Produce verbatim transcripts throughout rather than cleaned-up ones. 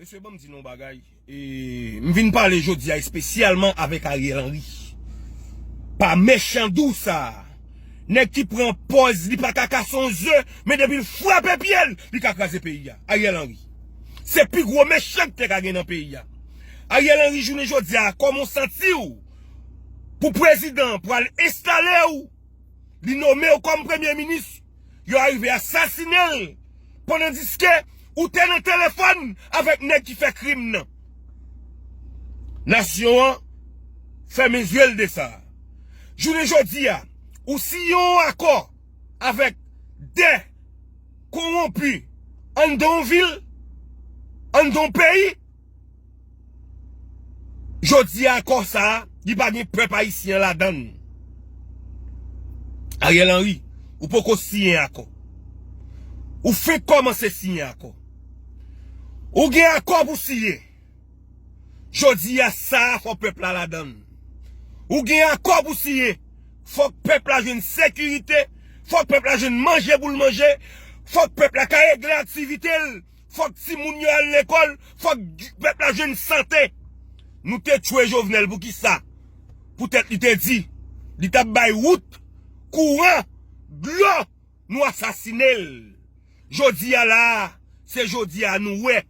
Mesye, ban m di nou yon bagay. E, m vin pale jodi a espesyalman avèk Ariel Henry. Pa mechan dou sa a. Nèg ki pran pòz li pa ka kase yon ze, men depi l frape pye l, li ka kraze peyi a. Ariel Henry. Se pi gwo mechan ki te ka gen nan peyi a. Ariel Henry, jounen jodi a, kòman w santi w pou prezidan pral enstale w, li nome w kòm premye minis, yo arive asasine l pandan diske ou te nan telefòn avèk nèg ki fè krim nan. Nasyon an fèmen zye l de sa. Jounen jodi a, ou siyen yon akò avèk de kowonpi anndan yon vil, anndan yon peyi. Jodi a, akò sa a, li pa gen pèp ayisyen an ladan l. Ariel Henry, ou poko siyen akò. Ou fenk kòmanse siyen akò. Ou gen akò pou siyen. Jodi a, sa a, fò pèp la ladan l. Ou gen akò pou siyen. Fòk pèp la jwenn sekirite. Fòk pèp la jwenn manje pou l manje. Fòk pèp la ka regle aktivite l. Fòk timoun yo al lekòl. Fòk pèp la jwenn sante. Nou te tchwe Jovenel pou ki sa? Poutèt li te di li t ap bay wout, kouran, dlo, nou asasine l. Jodi a la a, se jodi a nou wè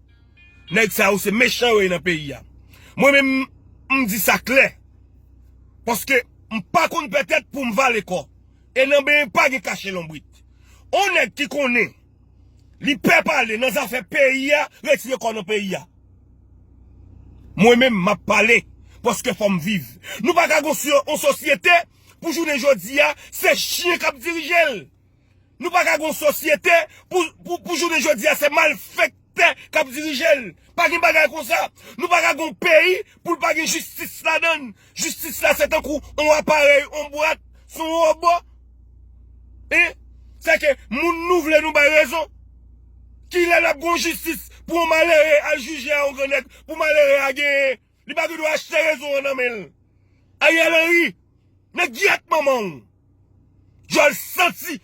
nèg sa yo se mechan yo ye nan peyi a. Mwen menm, m di sa klè. Paske m pa konn pètèt pou m vale kò. E nan benyen pa gen kache lonbrit. On nèg ki konnen li pè pale nan zafè peyi a, retire kò nan peyi a. Mwen menm, m ap pale, paske fò m viv. Nou pa ka gon syo-, on sosyete pou jounen jodi a, se chen k ap dirije l. Nou pa ka gon sosyete pou, pou, pou jounen jodi a, se malfektè k ap dirije l. Pa gen bagay konsa. Nou pa ka gon peyi pou l pa gen jistis ladan l. Jistis la, se tankou on aparèy, on bwat, se on wobo. Hein? Sa ke moun nou vle nou bay rezon. Kilè l ap gon jistis pou on malere al jije a on grannèg, pou malere a genyen? Li pa gen dwa achte rezon an nan men l. Ariel Henry, nan gyèt manman w. Djòl santi,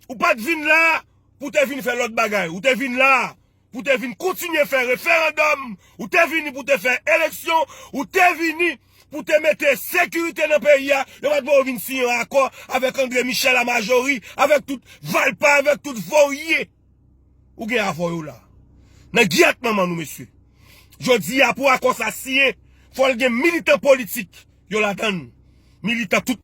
ou pa t vin la a pou te vin fè lòt bagay. Ou te vin la a pou te vin kontinye fè referandòm, ou te vini pou te fè eleksyon, ou te vini pou te mete sekirite nan peyi a, yo pa t ba w vin siyen akò avèk André Michel a majori, avèk tout valpa, avèk tout vorye. Ou gen avè yo la. Nan gyèt manman nou, mesye. Jodi a, pou akò sa siyen, fò l gen militan politik yo ladan l. Militan tout